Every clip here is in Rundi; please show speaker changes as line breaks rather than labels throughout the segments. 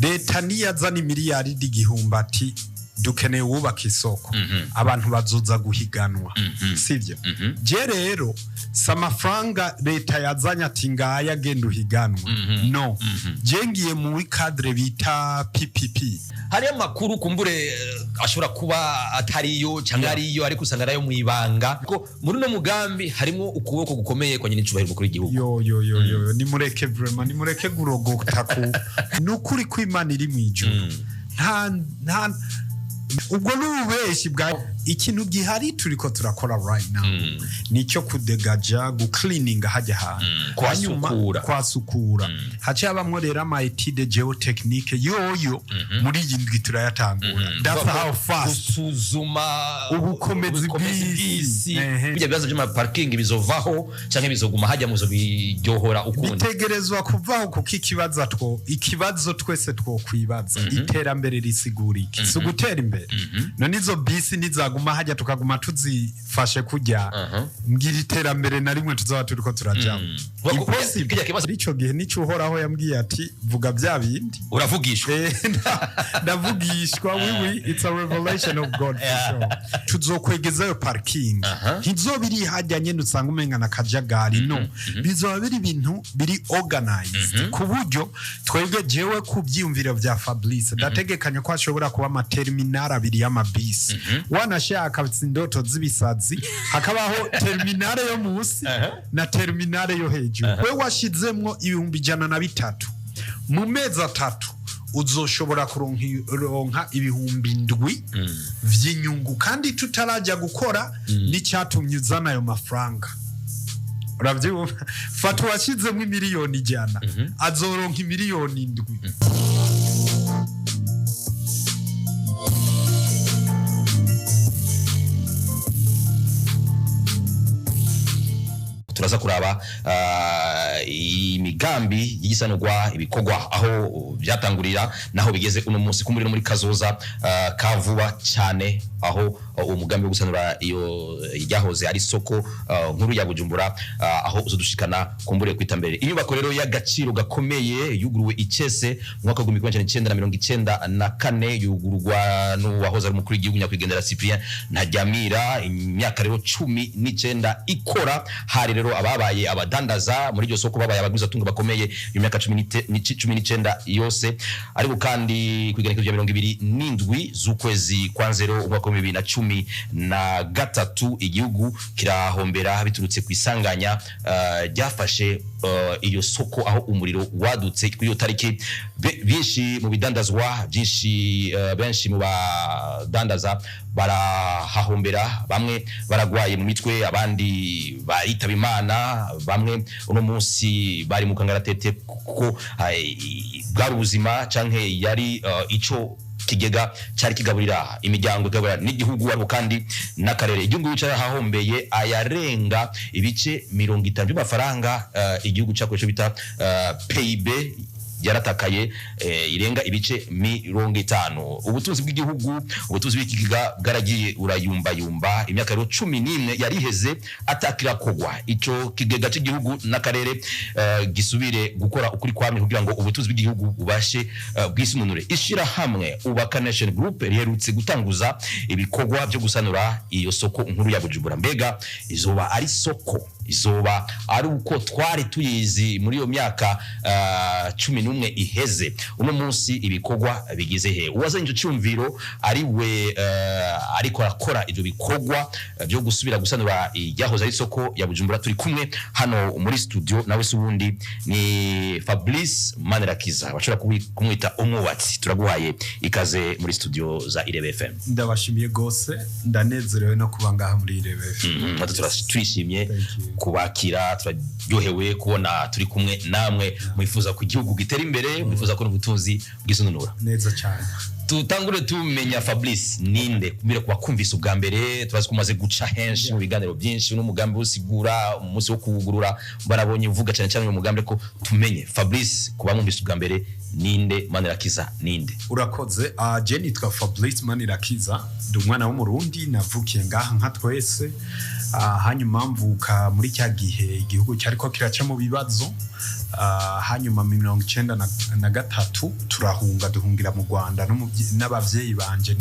Leta niyazana imiliyaridi 1000 ati dukeneye uwubaka isoko, abantu bazoza guhiganwa, sivyo? Je rero si amafaranga leta yazanye ati ngaya genda uhiganwa, no je ngiye muri cadre bita PPP.
Hariyo amakuru kumbure ashobora kuba atariyo cyangwa ariyo, ariko usanga ariyo mu ibanga, ko muri uno mugambi harimo ukuboko gukomeye kwa nyine icubahiro mukuru w'igihugu.
Yo yo yo yo, nimureke vraiment, nimureke gurogota ku nukuri ko Imana iri mu ijuru. Nta ubwo n'ububeshi bwa ikintu gihari turiko turakora right now nicyo kudegaja, gucleaninga hajya hantu.
Kwasukura.
Hanyuma kwasukura, haca habamwo rero ama étude géotechnique yoyo muri iyi ndwi turayatangura. That's how fast.
Gusuzuma
ubukomezi bw'isi. Ehe.
Bijya bibazo by'amaparikingi bizovaho canke bizoguma hajya muzo biryohora ukundi?
Bitegerezwa kuvaho, kuko ikibazo twese twokwibaza, iterambere risigura iki? Si ugutera imbere? None izo bisi nizaguma hajya, tukaguma tuzifashe kujya, mbwira iterambere na rimwe tuzaba turiko turajamo. Impossible.
Kirya kibazo-
Ico gihe nico Uhoraho yambwiye ati vuga bya bindi.
Uravugishwa.
Ndavugishwa, oui, it's a revelation of God for sure. Tuzokwegezayo parking, ntizoba iri hajya nyene usanga umenga na kajagari, no bizoba biri ibintu biri organized, ku buryo twebwe, jewe ku byiyumviro vya Fabrice, ndategekanya ko hashobora kuba amaterminal abiri y'amabisi. Wanashaka indoto z'ibisazi, hakabaho terminal yo musi na terminal yo hejuru. We washizemwo 103,000, mu mezi 3 uzoshobora kuronka 7,000 vy'inyungu, kandi tutarajya gukora n'icyatumye uzana ayo mafaranga. Urabyumva? Fata uwashyizemo 100,000,000, azoronka 7,000,000.
Turaza kuraba imigambi y'igisanurwa, ibikorwa aho byatangurira naho bigeze uno munsi, kumbure no muri kazoza ka vuba cyane, aho uwo mugambi wo gusanura iyo ryahoze ari soko nkuru ya Bujumbura, aho uzodushikana kumbure kwitambere. Inyubako rero y'agaciro gakomeye yuguruwe icese mu mwaka w'igihumbi kimwe magana cyenda na mirongo icenda na kane, yugururwa n'uwahoze ari umukuru w'igihugu nyakwigendera Cyprien Ntaryamira. Imyaka rero 19 ikora. Hari rero ababaye abadandaza muri iryo soko, babaye abagwizatunga bakomeye iyo myaka 19 yose. Ariko kandi ku igenekerezo rya 27 z'ukwezi kwa nzero umwaka wa 2013, igihugu kirahombera biturutse ku isanganya ryafashe iyo soko, aho umuriro wadutse kuri iyo tariki. Byinshi mu bidandazwa byinshi, benshi mu badandaza barahahombera, bamwe baragwaye mu mitwe, abandi baritaba Imana, bamwe uno munsi bari mu kangaratete, kuko bwari ubuzima canke yari ico kigega cyari kigaburira imiryango, kigaburira n'igihugu, ariko kandi n'akarere. Igihugu cyarahahombeye ayarenga ibice 50 by'amafaranga igihugu cyakoresha bita PIB yaratakaye, irenga ibice 50. Ubutunzi bw'igihugu, ubutunzi bw'ikigega bwaragiye urayumbayumba. Imyaka rero 11 yariheze atakirakogwa ico kigega cy'igihugu n'akarere gisubire gukora ukuri kwamye kugira ngo ubutunzi bw'igihugu bubashe bwisununure. Ishirahamwe Ubaka Nation Group riherutse gutanguza ibikorwa byo gusanura iyo soko nkuru ya Bujumbura. Mbega izoba ari soko, izoba ari uko twari tuyizi muri iyo myaka 11 iheze? Uno munsi ibikorwa bigize he? Uwazanye ico cyumviro ari we ariko arakora ivyo bikorwa byo gusubira gusanura iryahoze ari isoko ya Bujumbura, turi kumwe hano muri studio nawe se ubundi ni Fabrice Manirakiza, bashobora kumwita umwubatsi. Turaguhaye ikaze muri studio za Irebe FM.
Ndabashimiye gose, ndanezerewe no kuba ngaha muri Irebe FM.
Natwe turishimye
Thank you.
kubakira, turaryohewe kubona turi kumwe namwe mwifuza ko igihugu gitera imbere, mwifuza ko n'ubutunzi bwisununura.
Neza cyane.
Tutangure tumenya Fabrice ninde, kumira kuba kumvise ubwa mbere. Turazi ko umaze guca henshi mu biganiro byinshi n'umugambi usigura umunsi wo kuwugurura, barabonye uvuga cyane cyane uyu mugambi, ko tumenye Fabrice kuba mwumvise ubwa mbere ninde, Manirakiza ninde?
Urakoze. Je nitwa Fabrice Manirakiza, ndi umwana w'Umurundi, navukiye ngaha nka twese. Hanyuma mvuka muri cya gihe igihugu cyariko kiraca mu bibazo. Hanyuma mu 93 turahunga, duhungira mu Rwanda n'abavyeyi banje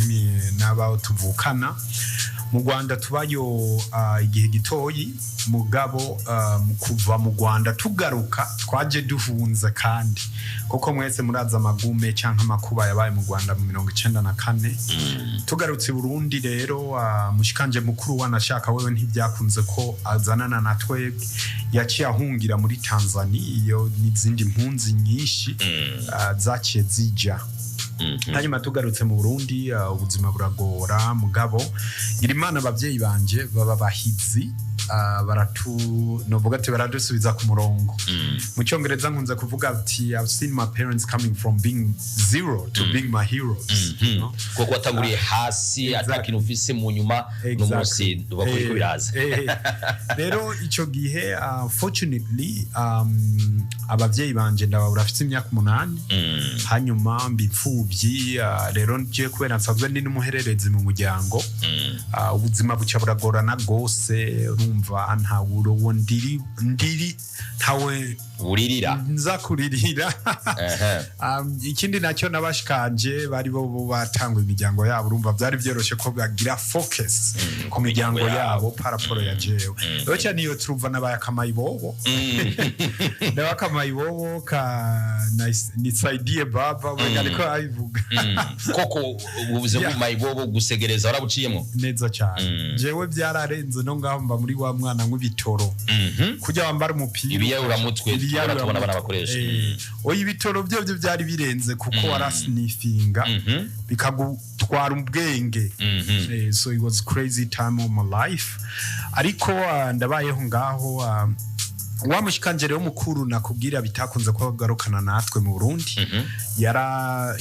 n'abo tuvukana. Mu Rwanda tubayo igihe gitoyi, mugabo mu kuva mu Rwanda tugaruka twaje duhunze kandi, kuko mwese murazi amagume canke amakuba yabaye mu Rwanda mu 94. Tugarutse i Burundi rero, mushikanje mukuru wanashaka wewe ntibyakunze ko azanana na twebwe, yaciye ahungira muri Tanzania iyo n'izindi mpunzi nyinshi zaciye zija. Hanyuma tugarutse mu Burundi, ubuzima buragora, mugabo Imana, abavyeyi banje baba bahizi, baratu novuga ati baradusubiza ku murongo. Mu Cyongereza nkunze kuvuga ati "I've seen my parents coming from being zero to being my heroes," you know?
Kuko watanguriye hasi ata kintu ufise, mu nyuma n'umunsi bakora ko biraza.
Rero icyo gihe, fortunately, abavyeyi banje ndababura afite imyaka 8. Hanyuma mba imfubyi. Rero ngiye kubera nsanzwe ndi n'umuhererezi mu muryango, ubuzima buca buragorana rwose. Urumva ntawe uwo ndiri ndiri ntawe
buririra.
Nza kuririra. Ikindi nacyo, n'abashikanje bari bo batangwa imiryango yabo, urumva byari byoroshye ko bagira focus ku miryango
yabo.
Yabo par rapport ya jewe. Rero cyane iyo turuva nabaye akamayibobo, nabaye akamayibobo ka nisaidie baba we, ariko abivuga.
Koko ubuzima bw'umayibobo, gusegereza, warabuciyemo?
Neza cyane. Jewe byararenze no ngaho mba muri wa mwana nk'ibitoro kujya wambara umupira.
Ibiyayuramutwe
Ibiyayuramutwe.
tubona tubona abana bakoresha.
Oya, ibitoro byo byo byari birenze, kuko warasnifinga bikagutwara ubwenge. So it was crazy time of my life, ariko ndabayeho ngaho. Wa mushikanje rero mukuru nakubwira bitakunze ko agarukana natwe mu Burundi,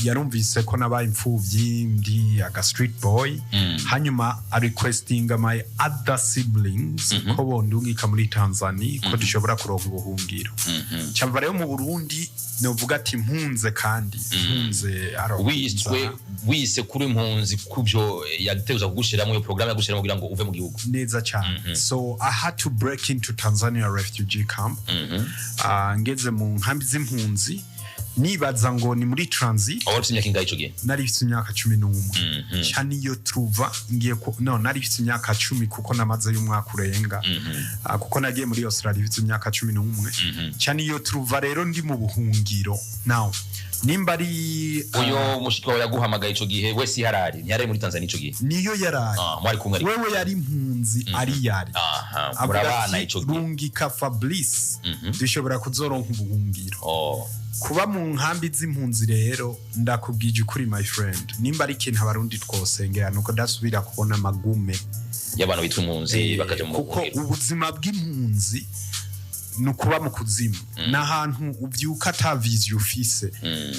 yarumvise ko nabaye imfuvyi, ndi aga street boy, hanyuma a requestinga my other siblings ko bondungika muri Tanzania, ko dushobora kuronka ubuhungiro. Cyava rero mu Burundi novuga ati mpunze, kandi mpunze aronka
Wiswe
inzara.
Wise kuri impunzi kubyo yateguza kugushiramo iyo porogaramu yagushiramo kugira ngo uve mu gihugu.
Neza cyane. So I had to break into Tanzania refugee camp. Ngeze mu nkambi z'impunzi nibaza ngo ni muri transit.
Aho wari ufite imyaka ingahe ico gihe?
Nari mfite imyaka 11. Ca niyo truva ngiye ku, no, nari mfite imyaka 10, kuko namazeyo umwaka urenga. Kuko nagiye muri Australia mfite imyaka 11. Ca niyo truva rero ndi mu buhungiro now nimba ari
Uyo mushiki wawe yaguhamagaye ico gihe we si harari, ntiyari muri Tanzania ico gihe?
Niyo yaraye.
Ah, mwari kumwe ariko?
Wewe yari impunzi, ari yari
Aha,
avuga
murabana
ati
ico gihe.
"Rungika Fabrice, dushobora kuzoronka ubuhungiro." Kuba mu nkambi z'impunzi rero, ndakubwije ukuri my friend, nimba ari ikintu Abarundi twosengera nuko dasubira kubona amagume
y'abantu bitwa impunzi bakaja mu
kuko
buhungiro.
Ubuzima bw'impunzi ni ukuba mu kuzimu, ni ahantu ubyuka ata vision ufise,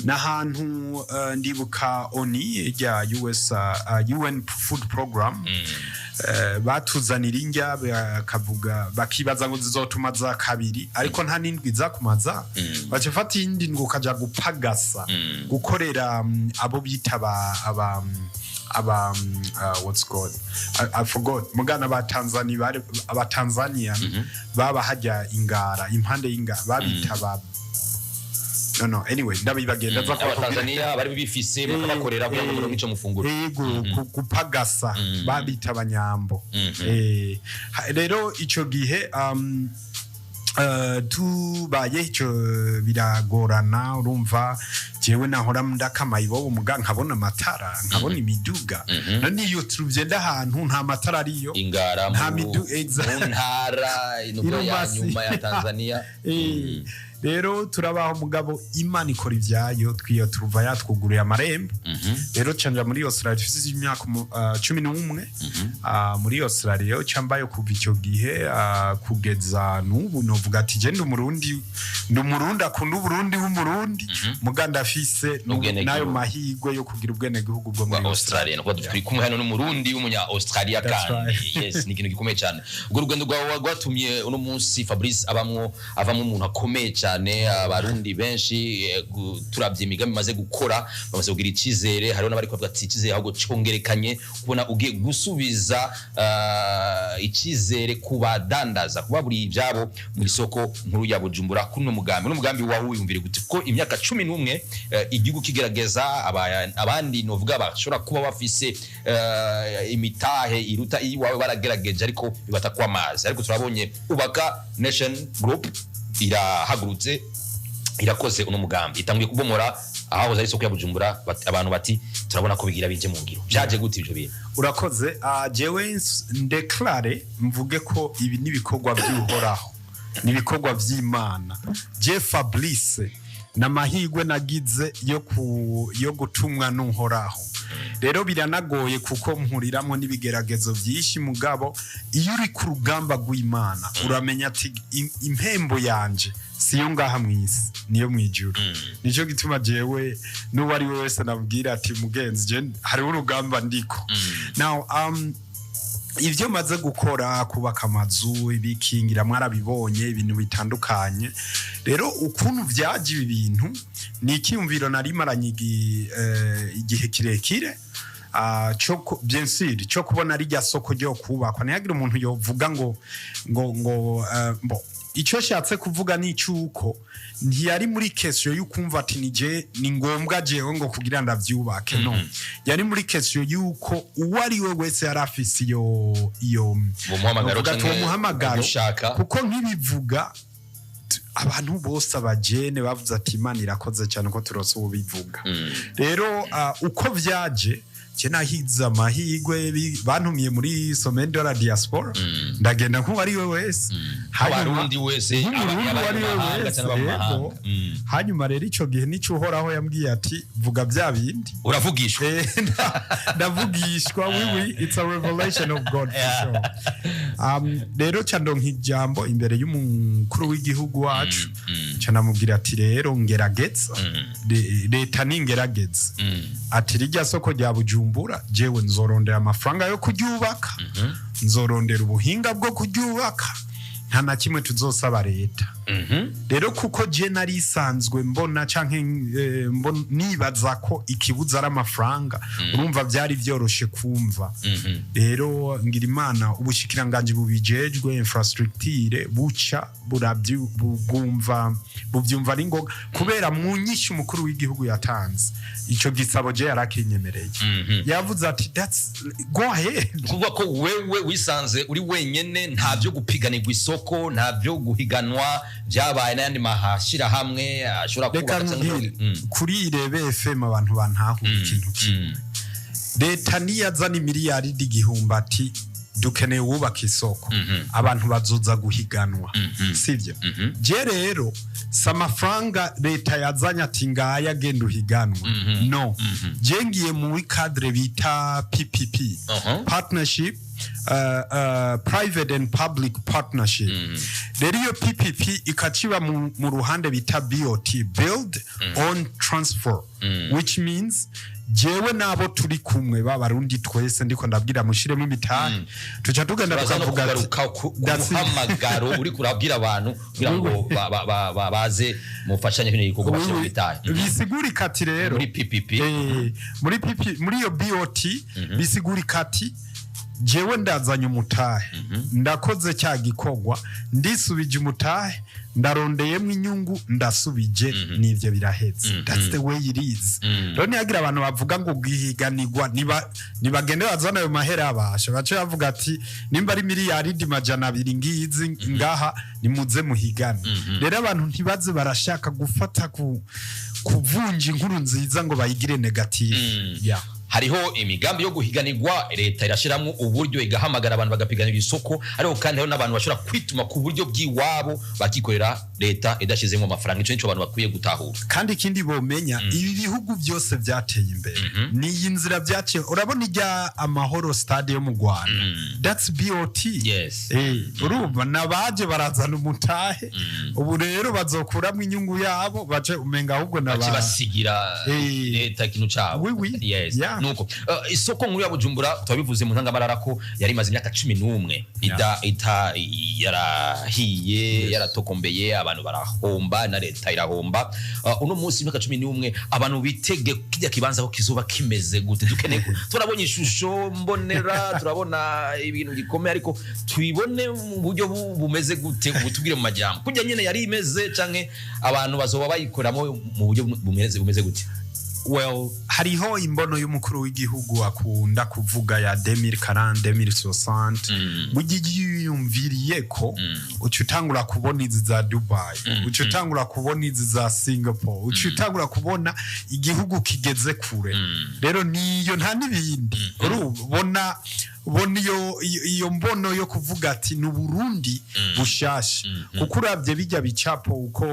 ni ahantu ndibuka ONU rya US, UN Food Program, batuzanira indya bakavuga, bakibaza ngo zizotuma za kabiri, ariko nta n'indwi zakumaza. Baca fata iyindi ndwi ukaja gupagasa, gukorera abo bita aba what's called, I forgot, mugana ba Tanzania, bari aba Tanzania baba hajya ingara impande y'ingara, babita ba, no, anyway, ndabibagenda za.
Abatanzania bari bifise bakabakorera kugira ngo muronke ico mufungura.
Yego, gupagasa babita abanyambo. Rero ico gihe tubaye icyo biragorana. Urumva jewe nahora ndakamaye ibobo, muga nkabona amatara, nkabona imiduga. None iyo turugenda ahantu nta matara ariyo,
Ingara
nta
mu mu ntara inubwo ya
Irumasi.
nyuma ya Tanzania.
Rero turabaho, mugabo Imana ikora ibyayo, twiyo turuva yatwuguriye amarembo. Rero canja muri Australia mfise imyaka 11. Muri Australia cambayo kuva icyo gihe kugeza n'ubu. Novuga ati je ndi Umurundi, ndi Umurundi akunda Uburundi w'Umurundi, muga ndafise
Ubwenegihugu.
n'ayo mahirwe yo kugira ubwenegihugu bwo
bwa
muri
Australia. Nuko turi kumwe hano n'Umurundi w'umunya Australia.
That's
Kandi
right.
yes, ni ikintu gikomeye cyane. Urwo rugendo rwawe rwatumye uno munsi Fabrice abamwo, avamo umuntu akomeye cyane. cyane. Abarundi benshi, turavye imigambi imaze gukora, bamaze kugira icizere. Hariho n'abari kuvuga ati icizere ahubwo congerekanye kubona ugiye gusubiza icizere ku badandaza kuba buri ibyabo mu isoko nkuru ya Bujumbura. Kuri uno mugambi, uno mugambi wawe wiyumvire gute ko imyaka 11 igihugu kigerageza, abandi novuga bashobora kuba bafise imitahe iruta iwawe baragerageje ariko bibata kwa amazi, ariko turabonye Ubaka Nation Group irahagurutse, irakoze uno mugambi, itanguye kubomora ahahoze ari isoko ya Bujumbura. Abantu bati turabona ko bigira bije mu ngiro. Byaje gute ibyo bintu?
Urakoze. Jewe ndeclare mvuge ko ibi ni ibikorwa by'Uhoraho, ni ibikorwa by'Imana. Je Fabrice n'amahirwe nagize yo gutumwa n'Uhoraho. Rero biranagoye kuko mpuriramwo n'ibigeragezo byinshi, mugabo iyo uri ku rugamba rw'Imana uramenya ati impembo yanje siyo ngaha mu isi, niyo mu ijuru. Nicyo gituma jewe n'uwo ari we wese nabwira ati mugenzi, je hariho urugamba ndiko. Now, ibyo maze gukora, kubaka amazu, ibikingira, mwarabibonye, ibintu bitandukanye. Rero ukuntu byaje ibi bintu ni icyumviro nari maranye igihe kirekire, bien sûr, cyo kubona rijya soko ryo kubakwa. Ntihagire umuntu yovuga ngo bo icyo shatse kuvuga ni icyuko ntiyari muri question y'ukumva ati nije ni ngombwa jewe ngo kugira ndavyubake. No, yari muri question y'uko uwo ari we wese yari afise iyo
Uwo muhamagaro
novuga ati
canke
uwo muhamagaro
ugushaka.
Kuko nk'ibivuga abantu bose abajene bavuze ati Imana irakoze cyane ko turose ubivuga. Rero uko vyaje, je nahize amahirwe, bantumiye muri Semaine de la Diaspora, ndagenda nk'uwo ari we wese.
Abarundi wese
nk'Umurundi uwo ari we
abanyamahanga
wese,
cyangwa abanyamahanga.
Yego. Hanyuma rero ico gihe nico Uhoraho yambwiye ati vuga bya bindi.
Uravugishwa.
Ndavugishwa, oui oui, it's a revelation of God for sure. Rero ca ndonka ijambo imbere y'umukuru w'igihugu wacu, ca ndamubwira ati rero ngerageza, leta ningerageza, ati rijya soko rya Bujumbura jewe nzorondera amafaranga yo kuryubaka, nzorondera ubuhinga bwo kuryubaka, nta na kimwe tuzosaba leta. Rero kuko je nari isanzwe mbona canke nibaza ko ikibuza ari amafaranga, urumva byari byoroshe kumva. Rero ngira Imana, ubushikiranganji bubijejwe infrastructure buca bugumva bubyumva ari ngoga, kubera mu nyinshi umukuru w'igihugu yatanze ico gisabo, je yarakinyemereye, yavuze ati that's go ahead.
Kuvuga ko wewe wisanze uri wenyene, nta byo gupiganirwa isoko, nta byo guhiganwa byabaye n'ayandi mahashirahamwe ashobora
Reka
kubaka cyangwa
nkubwire, kuri Irebe FM abantu bantahura ikintu kimwe. Leta niyazana imiliyaridi 1000 ati dukeneye wubaka isoko, abantu bazoza guhiganwa, sivyo? Je rero si amafaranga leta yazanye ati ngaya genda uhiganwa. No, je ngiye muri cadre bita PPP, partnership, private and public partnership. Rero iyo PPP ikaciba mu ruhande bita BOT, build own transfer, which means jewe nabo turi kumwe b'Abarundi twese ndiko ndabwira mushiremo imitahe, tuca tugenda
Turaza no
tukavuga ati
kugaruka ku
That's it.
muhamagaro uri kurabwira abantu kugira ngo baze mufashanye kino gikorwa, bashyire mu bitahe.
Bisigurika ati rero
muri PPP.
Muri PP, muri iyo BOT, bisigurika ati jewe ndazanye umutahe, ndakoze cya gikorwa, ndisubije umutahe, ndarondeyemo inyungu, ndasubije, n'ivyo birahetse. That's the way it is. Rero ntihagira abantu bavuga ngo guhiganirwa, niba nibagende bazana ayo mahera abasha, bace bavuga ati nimba ari miliyaridi 200 ngizi ngaha, nimuze muhigane. Rero abantu ntibaze barashaka gufata ku kuvunja inkuru nziza ngo bayigire négative, yeah.
Hariho imigambi yo guhiganirwa, leta irashyiramo uburyo igahamagara abantu bagapiganira isoko, ariko kandi hariho n'abantu bashobora kwituma ku buryo bw'iwabo bakikorera leta idashyizemo amafaranga. Icyo nicyo abantu bakwiye gutahura.
Kandi ikindi bomenya, ibi bihugu byose byateye imbere ni iyi nzira byaciye. Urabona ijya Amahoro Stade yo mu Rwanda, that's BOT. Urumva nabaje barazana umutahe, ubu rero bazokuramo inyungu yabo, bace umenga ahubwo
bace basigira leta ikintu cyabo.
Oui, oui.
Yes.
Yeah.
Nuko isoko nkuru ya Bujumbura, twabivuze mu ntangamarara ko yari imaze imyaka 11 ida ita yarahiye, yaratokombeye, abantu barahomba na leta irahomba. Uno munsi imyaka 11, abantu bitege kijya kibanza ko kizoba kimeze gute? Dukeneye turabonye ishusho mbonera, turabona ibintu gikomeye, ariko tubibone mu buryo bumeze gute? Ubu tubwire mu majambo kujya nyene yari imeze, canke abantu bazoba bayikoramo mu buryo bumeze gute?
Well, hariho imbono y'umukuru w'igihugu akunda kuvuga ya 2040, 2060. Burya iyo yiyumviriye ko uca utangura kubona izi za Dubai, uca utangura kubona izi za Singapore, uca utangura kubona igihugu kigeze kure. Rero niyo, nta n'ibindi. Urubona, bona iyo mbono yo kuvuga ati ni Uburundi bushasha, kuko uravye bijya bicapo uko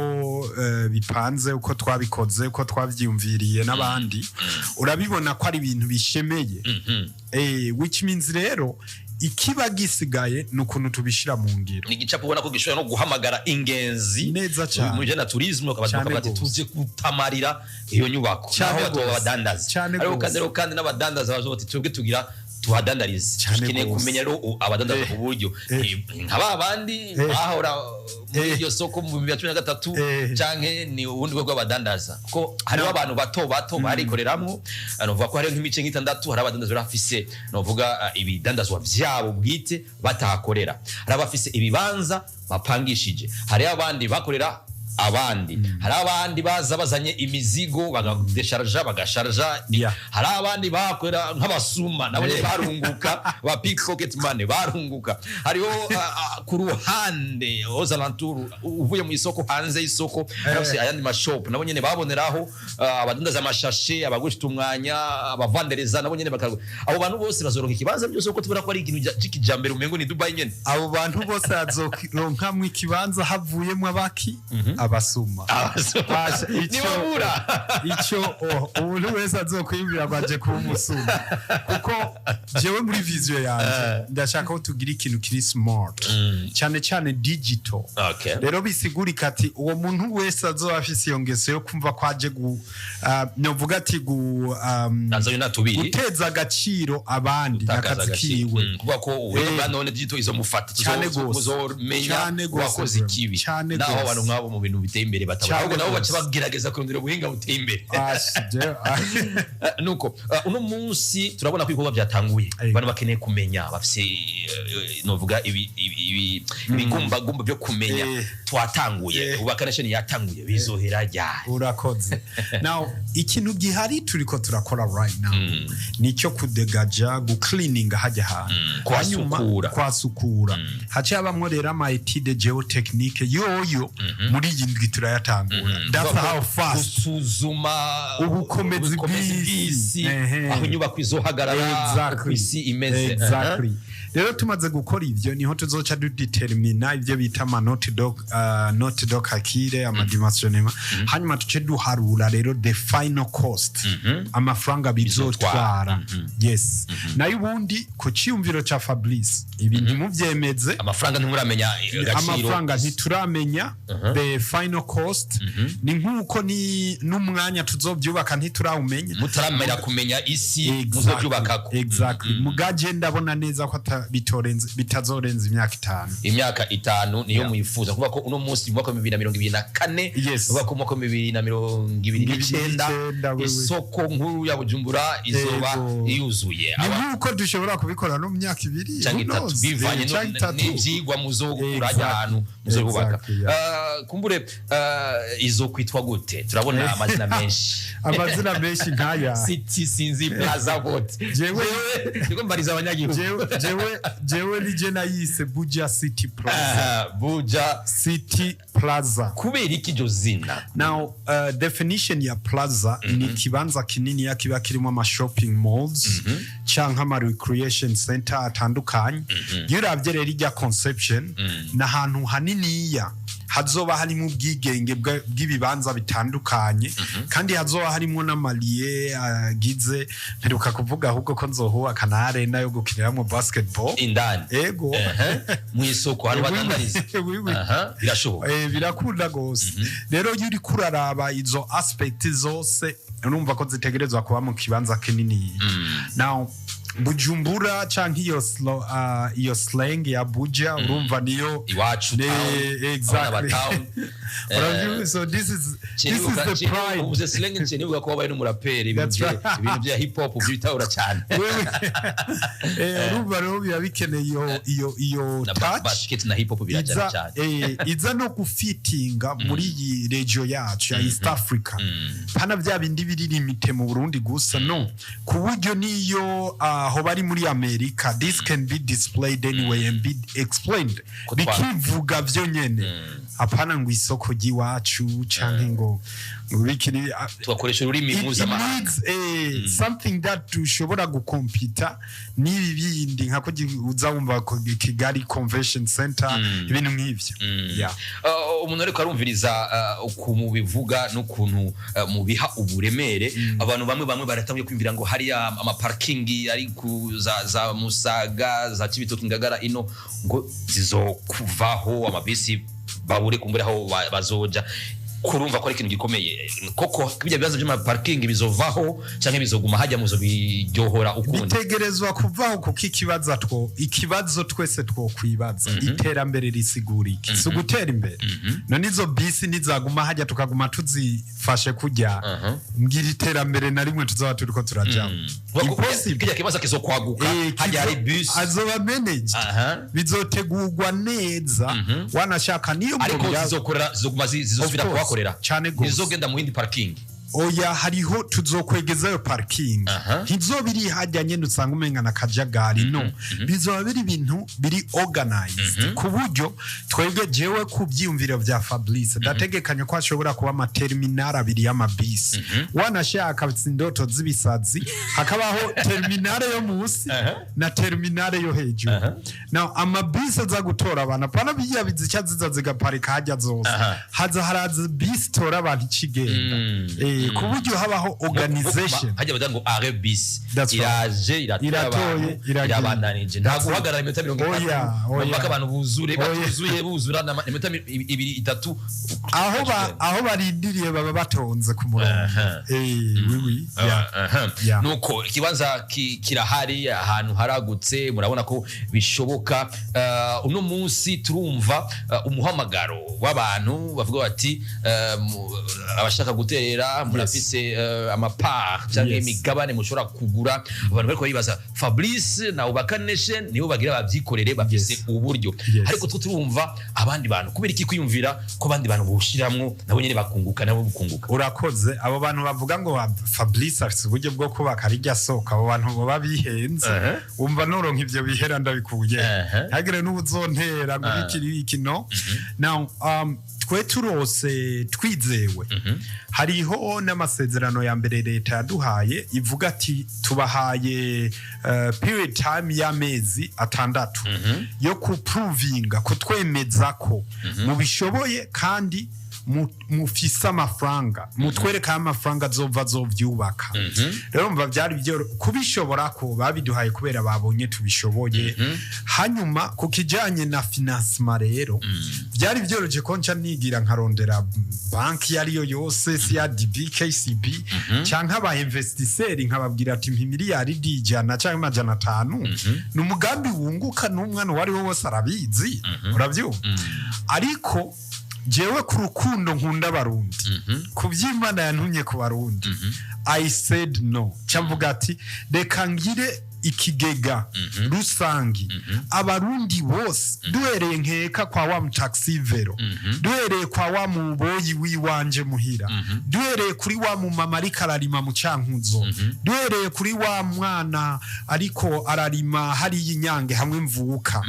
bipanze, uko twabikoze, uko twavyiyumviriye n'abandi, urabibona ko ari ibintu bishemeye, which means rero ikiba gisigaye ni ukuntu tubishira mu ngiro.
Ni igicapo ubona ko gishobora no guhamagara ingenzi
Neza cane.
mu bijyanye na tourisme, bakaba
Cane
bakavuga ati
gose.
tuze gutamarira iyo nyubako,
Cane
naho batoba
gose.
abadandaza.
Cane
Ariko
gose.
kandi rero kandi n'abadandaza bazo bati twebwe tugira tuhadandarize.
Cane
Dukeneye
gose.
kumenya rero abadandaza uburyo nka ba bandi bahora muri iryo soko mu 2013, canke ni ubundi bwoko bw'abadandaza, kuko hariho abantu bato bato barikoreramwo. Novuga ko hariho nk'imice nk'itandatu. Hari abadandaza bafise, novuga, ibidandazwa vyabo bwite batahakorera, hari abafise ibibanza bapangishije, hariho abandi bakorera abandi, hari abandi baza bazanye imizigo bagadesharja, bagasharja, hari abandi bakorera nk'abasuma, nabo nyene barunguka, ba pickpocket money barunguka. Hariho ku ruhande, aux alentours, uvuye mu isoko, hanze y'isoko, hariho ayandi mashop, nabo nyene baboneraho, abadandaza amashashe, abagurisha umwanya, abavandereza, nabo nyene abo bantu bose bazoronka ikibanza byose, kuko tubona ko ari ikintu c'ikijambere, umengo ni Dubai nyene.
Abo bantu bose bazoronkamwo ikibanza havuyemwo abaki? Abasuma. Basha,
Ntibabura.
Icyo oh, umuntu wese azokwiyumvira ngo aje kuba umusuma, kuko jewe muri vision yanje ndashaka ko tugira ikintu kiri smart, cyane cyane digital. Rero bisigurika ati uwo muntu wese azoba afise iyo ngeso yo kumva ko aje gu novuga ati gu
Azanye natubiri
guteza agaciro abandi
Gutakaza
n'akazi
agaciro.
kiwe.
Kuvuga ko ubuhinga bwa none digital izomufata.
Cyane gose.
Muzomenya
Cyane gose,
wakoze
bro.
ikibi.
Cyane
Naho
gose.
abantu nk'abo mu bintu biteye imbere batabona,
Cyane
ahubwo nabo baca
gose.
bagerageza kurondera ubuhinga buteye imbere.
Ah,
Nuko uno munsi turabona ko ibikorwa byatanguye. Abantu bakeneye kumenya, bafise novuga ibigumbagumba byo kumenya. Twatanguye, ubaka nation yatanguye, bizohera ryari?
Urakoze. Now, ikintu gihari turiko turakora right now nicyo kudegaja, gucleaninga hajya hantu.
Kuhasukura.
Hanyuma kwasukura, haca habamwo rero ama étude géotechnique yoyo muri iyi ndwi turayatangura. That's how fast.
Gusuzuma
Ubukomezi bw'isi.
Aho inyubako izohagarara, uko isi imeze.
Exactly. Rero tumaze gukora ivyo, niho tuzoca dudetermina ivyo bita ama note de calcul, ama dimensionnement, hanyuma tuce duharura rero the final cost, amafaranga bizotwara. Yes, nayo ubundi ku ciyumviro ca Fabrice, ibi ntimuvyemeze.
Amafaranga ntimuramenya agaciro.
Amafaranga ntituramenya the final cost, ni nk'uko ni n'umwanya tuzobyubaka ntiturawumenya.
Mutaramenya kumenya isi muzobyubakako.
Exactly. Mugaje ndabona neza ko bitazorenza imyaka 5.
Imyaka 5 niyo mwifuza, kuvuga ko uno munsi mu mwaka wa 2024, kuvuga ko mu mwaka wa 2029
29, wewe.
isoko nkuru ya Bujumbura izoba yuzuye.
Ni nk'uko dushobora kubikora no mu myaka 2,
Canke
who
3,
knows?
Bivanye
Canke 3.
n'ivyigwa muzokura ahantu muzobubaka. Kumbure izokwitwa gute? Turabona amazina menshi.
Amazina menshi nk'aya.
City, sinzi, Plaza vote. Niko mbariza abanyagihugu.
Jewe nije nayise Buja City Plaza.
Buja
City Plaza.
Kubera iki iryo zina?
Now, definition ya plaza ni ikibanza kinini kiba kirimo ama shopping malls canke ama recreation center atandukanye. Iyo uravye rero irya conception, ni ahantu haniniya hazoba harimo ubwigenge bw'ibibanza bitandukanye, kandi hazoba harimo n'amaliye agize. Mperuka kuvuga ahubwo ko nzohubaka na arena yo gukiniramwo basketball.
Indani?
Ego.
Ehe. Mu isoko hano badandariza?
Oui.
Aha, birashoboka.
Birakunda gose. Rero iyo uriko uraraba izo aspect zose Urumva ko zitegerezwa kuba mu kibanza kinini. Now Bujumbura canke iyo slang ya Buja, urumva niyo
Iwacu town.
Exactly.
Abana ba town.
Uravyumva? So this is the pride.
Uvuze slang, nce nibuka ko wabaye n'umuraperi, ibintu
That's right.
ibintu bya hip hop byitahura cyane.
Wewe, urumva rero biba bikeneye iyo
Na
touch
basket na hip hop birajyana
iza,
cyane.
Iza no gufitinga muri iyi region yacu ya East Africa, pana bya bindi biri limité mu Burundi gusa, no ku buryo niyo aho bari muri America, this can be displayed anyway and be explained, bikivuga vyo nyene, apana ngo isoko ry'iwacu canke ngo bikiri
Tugakoresha ururimi
it
mpuzamahanga.
needs something that dushobora gukompita n'ibi bindi, nka ko uza wumva ko Kigali Convention Center, ibintu nk'ivyo. Yeah.
Umuntu ariko arumviriza ukuntu bivuga n'ukuntu mubiha uburemere, abantu bamwe bamwe baratangiye kwiyumvira ngo hariya amaparkingi ari ku za Musaga, za Cibitoke, Ngagara ino, ngo zizokuvaho, amabisi babure kumbura aho bazoja. Kurumva ko ari ikintu gikomeye koko, bijya bibazo by'amaparkingi bizovaho canke bizoguma hajya, muzo biryohora ukundi?
Bitegerezwa kuvaho, kuko ikibazo twese twokwibaza, iterambere risigura iki? Si ugutera imbere? None izo bisi nizaguma hajya, tukaguma tuzifashe kujya, mbwira iterambere na rimwe tuzaba turiko turajamo. Impossible.
Kijya kibazo kizokwaguka, hajya hari bus.
Azoba managed, bizotegurwa neza, wanashaka niyo
Ariko zizokorera, zizoguma zizosubira
Of course,
kuhakorera?
Cane gose.
Ntizogenda mu yindi parking?
Oya, hariho tuzokwegezayo parking. Ntizoba iri hajya nyene usanga umenga na kajagari, no bizoba biri ibintu biri organized, ku buryo twebwe, jewe ku byiyumviro bya Fabrice, ndategekanya ko hashobora kuba amaterminal abiri y'amabisi. Wanashaka indoto z'ibisazi, hakabaho terminal yo munsi na terminal yo hejuru. Now amabisi aza gutora abantu, apana bijya bizica ziza zigaparika hajya zose. Haza haraza bisi itora abantu ikigenda, ku buryo habaho organization.
Hajya bavuga ngo arrêt bus.
That's right.
Iraje, iratora
Iratoye,
abantu,
iragiye.
irabandanije, nta
That's it.
guhagarara iminota 30
Oya, oya.
mpaka abantu buzure.
Oya.
Batuzuye, buzura iminota 2, 3.
Aho barindiriye baba batonze ku murongo. Oui, oui. Yeah. Yeah.
Nuko ikibanza kirahari, ahantu haragutse, murabona ko bishoboka. Uno munsi turumva umuhamagaro w'abantu bavuga bati abashaka guterera, murafise amapart cyangwa imigabane mushobora kugura. Abantu bariko baribaza, Fabrice na Ubaka Nation nibo bagira babyikorere, bafise uburyo, ariko two turumva abandi bantu, kubera iki kwiyumvira ko abandi bantu boshiramwo, nabo nyene bakunguka, nabo bukunguka?
Urakoze. Abo bantu bavuga ngo Fabrice afise uburyo bwo kubaka rirya soko, abo bantu baba bihenze. Wumva noronka ivyo bihera ndabikuye, ntagire n'ubuzontera ngo bikiri iki. No, now twe turose twizewe, hariho n'amasezerano ya mbere leta yaduhaye ivuga ati tubahaye period time y'amezi 6 yo kuprovinga, kutwemeza ko mubishoboye kandi mufise amafaranga, mutwereka aho amafaranga azova azovyubaka. Rero mva byari byo kubishobora ko babiduhaye kubera babonye tubishoboye. Hanyuma ku kijanye na financement rero, byari byoroshye ko nca nigira nkarondera banki iyo ariyo yose, CRDB, KCB, canke aba investisseur, nkababwira ati mpa miliyari 100 canke 500. Ni umugambi wunguka, n'umwana uwo ari we wese arabizi, urabyumva. Ariko jewe ku rukundo nkunda Abarundi, ku by'Imana yantumye ku Barundi, I said no. Cyavuga ati reka ngire ikigega rusangi, Abarundi bose, duhereye nkeka kwa wa mutaxi vélo, duhereye kwa wa muboyi w'iwanje muhira, duhereye kuri wa mumama ariko ararima mu Cankuzo, duhereye kuri wa mwana ariko ararima hariya Inyange hamwe mvuka,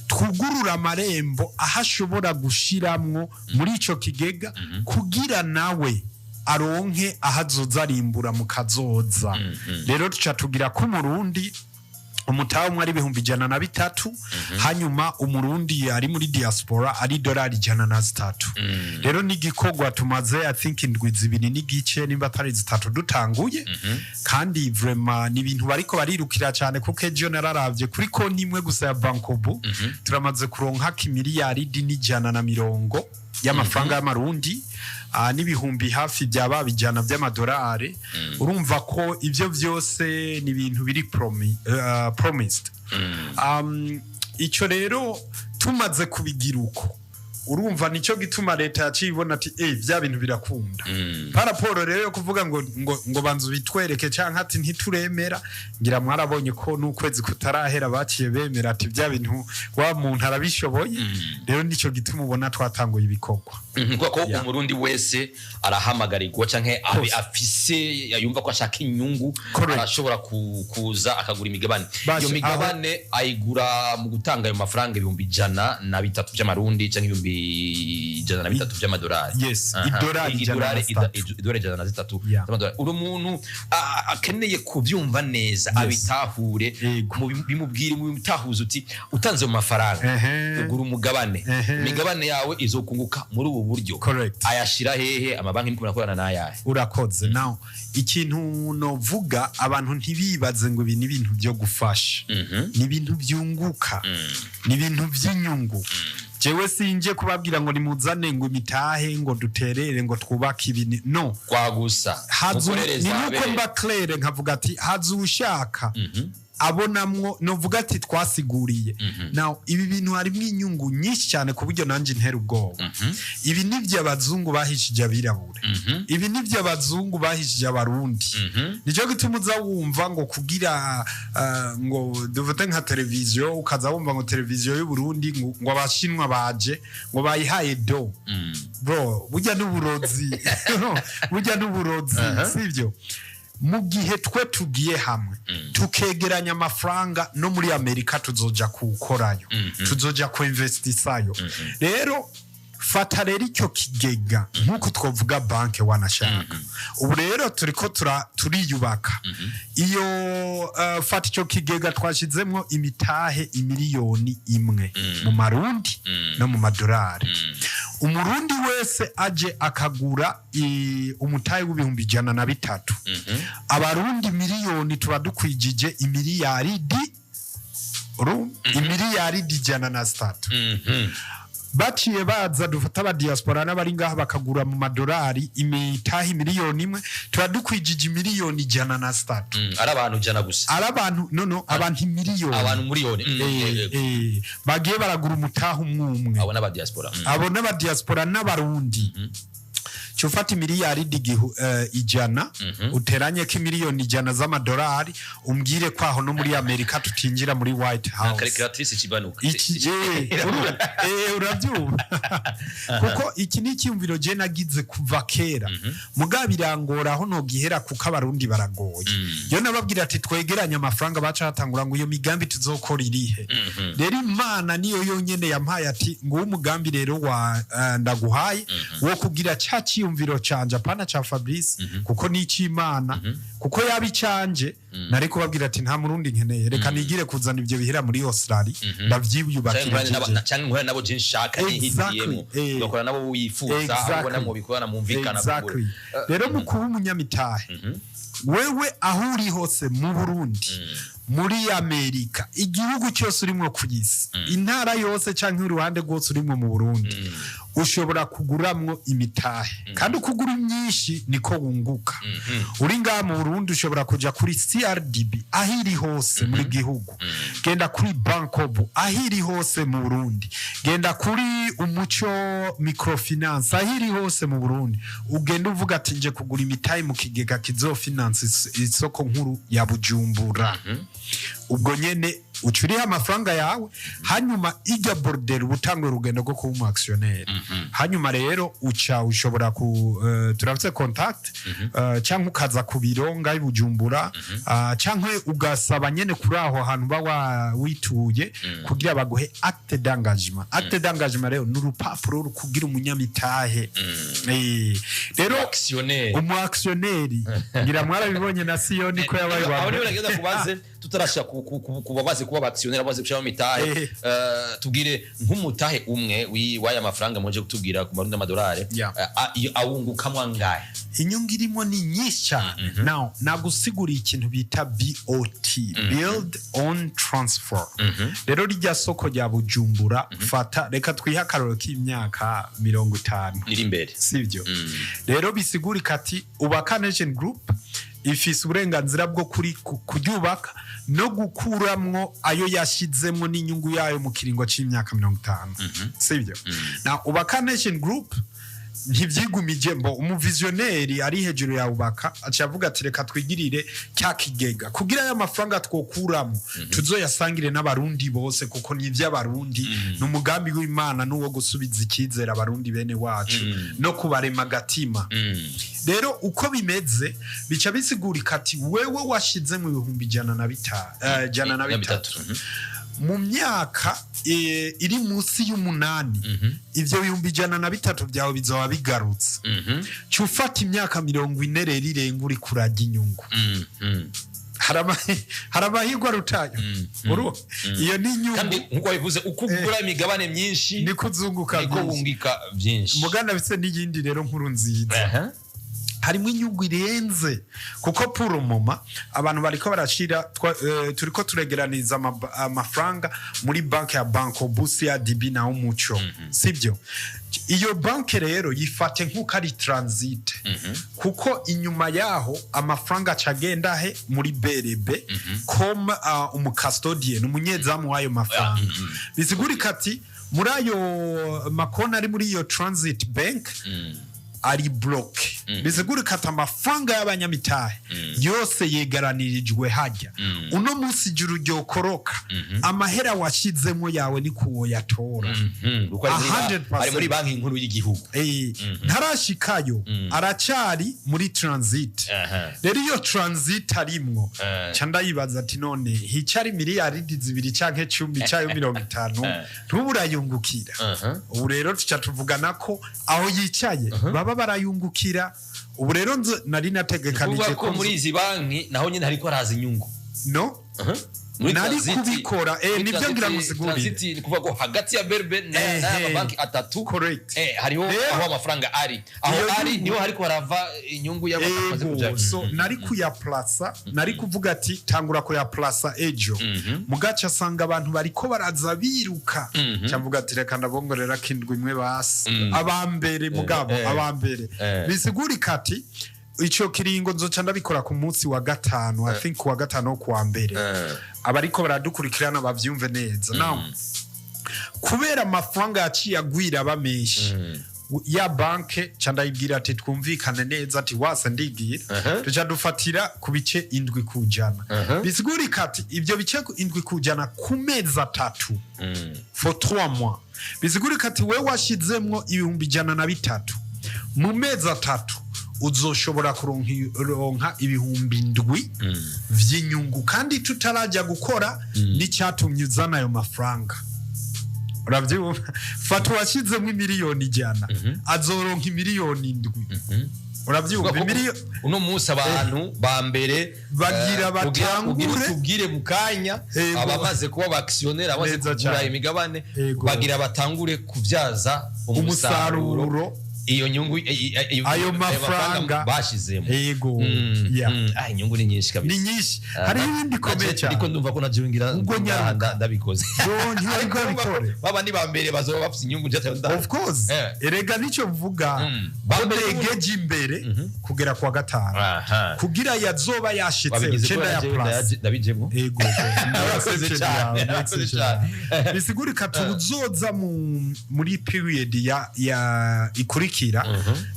twugurura amarembo aho ashobora gushiramwo muri ico kigega, kugira nawe aronke aho azoza arimbura mu kazoza. Rero tuca tugira ko Umurundi umutahe umwe ari 103,000, hanyuma Umurundi ari muri diaspora ari $103. Rero n'igikorwa tumaze, I think, indwi 2 n'igice, nimba atari 3, dutanguye, kandi vraiment ni ibintu bariko barirukira cyane, kuko ejo nararavye kuri konti imwe gusa ya Bancobu, turamaze kuronka kimiliyaridi n'ijana na mirongo y'amafaranga y'amarundi, n'ibihumbi hafi byaba 100 by'amadolari. Urumva ko ibyo byose ni ibintu biri promised. Icyo rero tumaze kubigira uko, urumva nicyo gituma leta yaciye ibona ati bya bintu birakunda. Par rapport rero yo kuvuga ngo banza ubitwereke cyangwa ati ntituremera, ngira mwarabonye ko n'ukwezi kutarahera baciye bemera ati bya bintu wa muntu arabishoboye. Rero nicyo gituma ubona twatanguye ibikorwa.
Kubera ko umurundi wese arahamagarirwa canke abe afise yumva ko ashaka inyungu, arashobora kuza akagura imigabane.
Basha,
iyo migabane ayigura mu gutanga ayo mafaranga 103,000 by'amarundi canke 103,000 by'amadolari.
Yes, idolari ijana na zitatu.
Idolari 103 z'amadolari. Uri umuntu akeneye kubyumva neza, abitahure, bimubwire, mubitahuze uti utanze mu mafaranga ugura umugabane, imigabane yawe izokunguka muri ubu buryo. Ayashira hehe? Amabanki niko murakorana n'ayahe?
Urakoze. Now, ikintu novuga, abantu ntibibaze ngo ibi ni ibintu byo gufasha, ni ibintu byunguka, ni ibintu by'inyungu. Jewe sinje kubabwira ngo nimuzane ngo imitahe ngo duterere ngo twubake ibi, no.
Kwagusa.
Hazu
Mukorere
ni
za
nuko
bere.
Mba claire nkavuga ati hazu ushaka abonamwo, novuga ati twasiguriye. Now, ibi bintu harimo inyungu nyinshi cyane ku buryo nanjye ntera ubwoba. Ibi nibyo abazungu bahishije abirabure, ibi nibyo abazungu bahishije abarundi. Nicyo gituma uza wumva ngo kugira ngo dufate nka televiziyo, ukaza wumva ngo televiziyo y'u Burundi ngo abashinwa baje ngo bayihaye do. Bro, burya n'uburozi, burya n'uburozi, sibyo? Mu gihe twe tugiye hamwe tukegeranya amafaranga, no muri Amerika tuzoja kuwukorayo, tuzoja kuinvestisayo. Rero fata rero icyo kigega nk'uko twavuga banke wanashaka. Ubu rero turiko turiyubaka iyo fata icyo kigega twashyizemo imitahe 1 miliyoni mu marundi no mu madolari. Umurundi wese aje akagura umutahe w'103,000, abarundi miliyoni tuba dukwijije imiliyaridi 103. Baciye baza, dufata aba diaspora n'abari ngaha, bakagura mu madolari imitahe 1 miliyoni, tuba dukwijije 103 miliyoni.
Ari abantu 100 gusa?
Ari abantu, no, abantu miliyoni.
Abantu miliyoni.
Bagiye baragura umutahe umwe umwe.
Abo n'aba diaspora.
Abo n'aba diaspora n'abarundi. Cyo ufata imiliyaridi 100, uteranye ko 100 miliyoni z'amadolari, umbwire ko aho no muri Amerika tutinjira muri White House.
Calculatrice kibanuka.
Iki urabyumva, kuko iki ni icyumviro je nagize kuva kera, mugabo birangora aho nogihera kuko abarundi baragoye. Iyo nababwira ati twegeranye amafaranga, baca hatangura ngo iyo migambi tuzokora irihe? Rero Imana niyo yonyene yampaye ati nguwo umugambi rero wa ndaguhaye wo kugira ca cyiyumviro canje, apana ca Fabrice, kuko ni icy'Imana. Kuko yaba icanje nari kubabwira ati nta murundi nkeneye, reka nigire kuzana ibyo bihera muri Australia ndavyiyubakira jeje.
Canke nkorana nabo je nshaka nihitiyemo, ugakora nabo wifuza, ubona mu bikorana mwumvikana.
Rero mu kuba umunyamitahe, wewe aho uri hose mu Burundi, muri Amerika, igihugu cyose urimo ku isi, intara yose cyangwa uruhande rwose urimo mu Burundi, ushobora kuguramwo imitahe. Kandi uko ugura myinshi niko wunguka. Uri ngaha mu Burundi ushobora kuja kuri CRDB aho iri hose muri gihugu, genda kuri Bancobu aho iri hose mu Burundi, genda kuri Umuco Microfinance aho iri hose mu Burundi, ugenda uvuga ati nje kugura imitahe mu kigega kizofinance isoko nkuru ya Bujumbura. Ubwo nyene uca uriha amafaranga yawe, hanyuma ijya bordereau uba utanga urugendo rwo kuba umu actionnaire. Hanyuma rero uca ushobora ku turafise contact, cyangwa ukaza ku biro ngaho i Bujumbura, cyangwa ugasaba nyene kuri aho hantu uba wituye kugira baguhe acte d'engagement. Acte d'engagement rero ni urupapuro rukugira umunyamitahe. Rero
actionnaire.
Umu actionnaire, ngira mwarabibonye na Siyoni ko yabaye wa
Aho niho
mbere.
nageza kubaze. Tutarashika ku bamaze kuba aba actionnaires, bamaze gushiramo imitahe, tubwire nk'umutahe umwe w'aya mafaranga muje kutubwira ku marundi y'amadolari, iyo awungukamwo angahe?
Inyungu irimo ni nyinshi cyane. Now nagusiguriye ikintu bita BOT, build own transfer. Rero rijya soko rya Bujumbura, fata reka twihe akaroro k'imyaka 50
niri imbere.
Sibyo? Rero bisigurika ati Ubaka Nation Group ifise uburenganzira bwo kuryubaka no gukuramwo ayo yashizemwo n'inyungu yayo mu kiringo c'imyaka 50, sibyo? Na Ubaka Nation Group ntivyigumije mbo umu visionnaire ari hejuru ya Ubaka aca avuga ati reka twigirire cya kigega kugira aya mafaranga twokuramo tuzoyasangire n'Abarundi bose, kuko ni ivy'Abarundi, ni umugambi w'Imana n'uwo gusubiza icyizere Abarundi bene wacu no kubarema agatima. Rero uko bimeze, bica bisigurika ati wewe washize mu 105,000, 103 mu myaka iri munsi y'umunani, ivyo 103,000 byawe bizoba bigarutse. Ca ufata imyaka 40 rero irenga uri kurajya inyungu. Hari amahirwe arutayo? Iyo ni inyungu.
Kandi nkuko wabivuze, uko ugura imigabane myinshi,
niko uzunguka
niko
byinshi.
Wungika byinshi.
Mugana bise n'iyindi rero nkuru nziza. Harimo inyungu irenze, kuko pour le moment abantu bariko barashira turiko turegeraniza amafaranga muri banki ya Bancobu, CRDB na Umuco, sibyo? Iyo banki rero yifate nk'uko ari transit, kuko inyuma yaho amafaranga aca agenda he? Muri BRB comme umu custodian, umunyezamu w'ayo mafaranga. Bisigurika ati muri ayo makonti ari muri iyo transit bank ari bloqué. Bisigurika ati amafaranga y'abanyamitahe yose yegaranirijwe hajya. Uno munsi ijuru ryokoroka, amahera washizemo yawe ni kuwo yatora.
Kuko
100%.
Ari muri Banki Nkuru y'Igihugu.
Ntarashikayo, aracari muri transit. Rero iyo transit arimwo, ca ndayibaza ati none hicari miliyaridi 2 canke 10 cayo 50, ntuburayungukira? Ubu rero tuca tuvugana ko aho yicaye baba barayungukira. Ubu rero nari nategekanije
kuvuga ko muri izi banki naho nyine hariko haraza inyungu.
No.
Muri
Nari kubikora,
muri
nibyo ngira ngusigurire.
Transit ni kuvuga ko hagati ya BRB n'aya mabanki atatu,
Correct.
Hariho
Rero-
aho amafaranga ari, aho
Iyo
ari niho hariko harava inyungu y'abamaze kuja.
Ego, so nari kuyaplasa, nari kuvuga ati tangura kuyaplasa ejo, mugaca asanga abantu bariko baraza biruka, cyavuga ati reka ndabongorera kindwi imwe basi abambere mugabo abambere. Bisigurika ati ico kiringo nzoca ndabikora ku munsi wa gatanu, I think ku wa gatanu wo kuwa mbere. Abariko baradukurikirana bavyumve neza. Now kubera amafaranga yaciye agwira aba menshi, ya banke ca ndayibwira ati twumvikane neza, ati wase ndigira, tuca dufatira ku bice 7%. Bisigurika ati ibyo bice 7% ku mezi 3, for 3 mois. Bisigurika ati wewe washizemwo 103,000, mu mezi 3 uzoshobora kuronka 7,000 vy'inyungu, kandi tutarajya gukora n'icyatumye uzana ayo mafaranga. Urabyumva? Fata uwashyizemo 100,000,000, azoronka 7,000,000. Urabyumva?
Kuvuga ko uno munsi abantu ba mbere
Bagira
kugira
batangure.
Tubwire mu kanya abamaze kuba aba actionnaires, abamaze
Neza
kugura
cyane.
imigabane, bagira batangure kubyaza umusaruro
umusaruro
iyo nyungu,
ayo mafaranga
bashizemo.
Yego. Yeah.
Ah, inyungu ni nyinshi kabisa.
Ni nyinshi. Hariho ibindi ikomeye cyane.
Ariko ndumva ko navyo ngira
Ubwo nyaruka.
ndabikoze.
Yo, ntiwari bwabikore.
Baba ni ba mbere bazoba bafise inyungu nje.
Of course. Erega nicyo mvuga, ko negeje imbere kugera kuwa gatanu kugira yazoba yashitse
Wabigize
cenda
kubera
ya
jewe
plus.
ndabijemwo.
Ego.
Urakoze cyane, urakoze cyane.
Bisigurika tuzoza muri period ya ikurikira,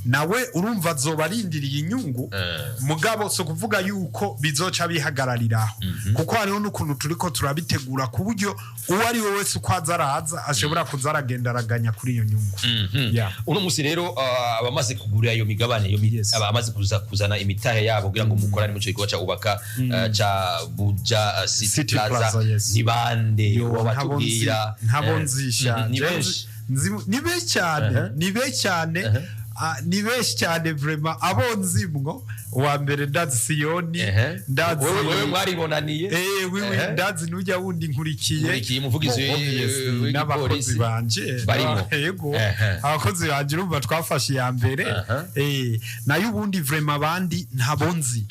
nawe urumva azoba arindiriye inyungu. Mugabo so kuvuga yuko bizoca bihagarariraho, kuko hariho n'ukuntu turiko turabitegura ku buryo uwo ari we wese uko aza araza ashobora kuza aragenda araganya kuri iyo nyungu. Yeah.
Uno munsi rero abamaze kugura iyo migabane, abamaze kuzana imitahe yabo kugira ngo mukorane mu gikorwa ca Ubaka ca Buja City,
City
Plaza,
Plaza, yes.
ni bande?
Yo,
Wabatubwira.
ntabo nzisha.
Ni benshi.
Ni benshi cyane, ni benshi cyane. Ah, ni benshi cyane vraiment. Abo nzimwo Uwa mbere ndazi Siyoni. Ndazi
Wewe mwaribonaniye.
Eh, oui. Ndazi n'ujya wundi Nkurikiye.
Nkurikiye, umuvugizi
Bon, obviously,
w'igipolisi.
n'abakozi banje.
Barimo.
Yego. Abakozi banje, urumva twafashe iya mbere. Nayo ubundi vraiment abandi ntabo nzi.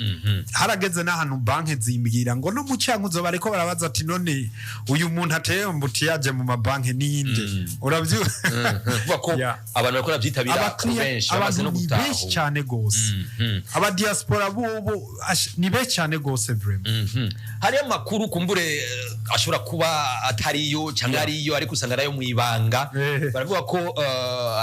Harageze n'ahantu banki zimbwira ngo no mu Cyankuzo bariko barabaza ati: "None uyu muntu ateye embouteillage mu mabanki ninde?" Urabyumva?
Kuvuga ko abantu bariko barabyitabira
Abakiriya,
benshi bamaze
abantu
no
ni
gutaha.
benshi cyane gose. Abadiaspora bobo ni benshi cyane gose vraiment.
Hariyo amakuru kumbure ashobora kuba atariyo cyangwa ariyo, ariko usanga ariyo mu ibanga. Baravuga ko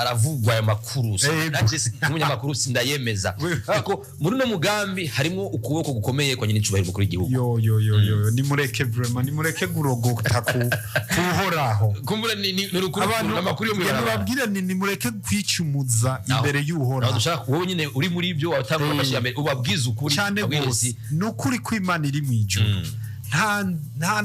aravugwa ayo makuru. Nanje nk'umunyamakuru sindayemeza. Ariko muri uno mugambi harimo ukuboko gukomeye kwa nyine icubahiro umukuru w'igihugu.
Yo yo yo yo, nimureke vraiment, nimureke gurogota ku kuhoraho.
Kumbure ni urukuru, amakuru yo mu ibarabara.
Nibabwire ni nimureke kwicumuza imbere
Naho
y'Uhoraho.
dushaka wowe nyine uri muri ibyo watanga ufashe iya mbere ubabwize ukuri.
Cyane
Ubabwire
gose.
ati,
Ni ukuri kw'Imana iri mu ijuru, nta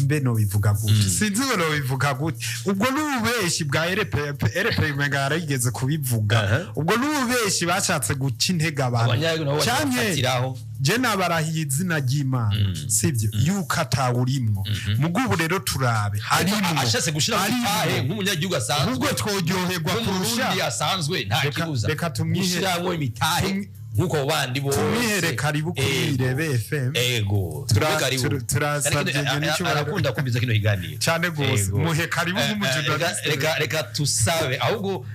mbe nobivuga gute, sinzi ngo nobivuga gute. Ubwo n'ububeshi bwa RP. RP umenga yarigeze kubivuga. Ubwo n'ububeshi bashatse guca intege abantu.
Abanyagihugu nabo
Canke
bafatiraho.
je nabarahiye izina ry'Imana, sibyo, yuko atawurimwo. Mugo ubu rero turabe arimwo.
Ashatse gushira mu
Arimwo.
itahe nk'umunyagihugu asanzwe,
Ahubwo tworyoherwa
nk'Umurundi
kurusha.
asanzwe, nta kibuza
Reka
gushyiramo imitahe nk'uko abo bandi bose.
Tumwihere karibu kuri Irebe FM.
Ego. Tumuhe karibu.
Turasabye
Ariko,
n'icyubahiro.
arakunda kumviza kino kiganiro.
Cyane gose. Muhe karibu nk'umujournaliste.
Reka tusabe ahubwo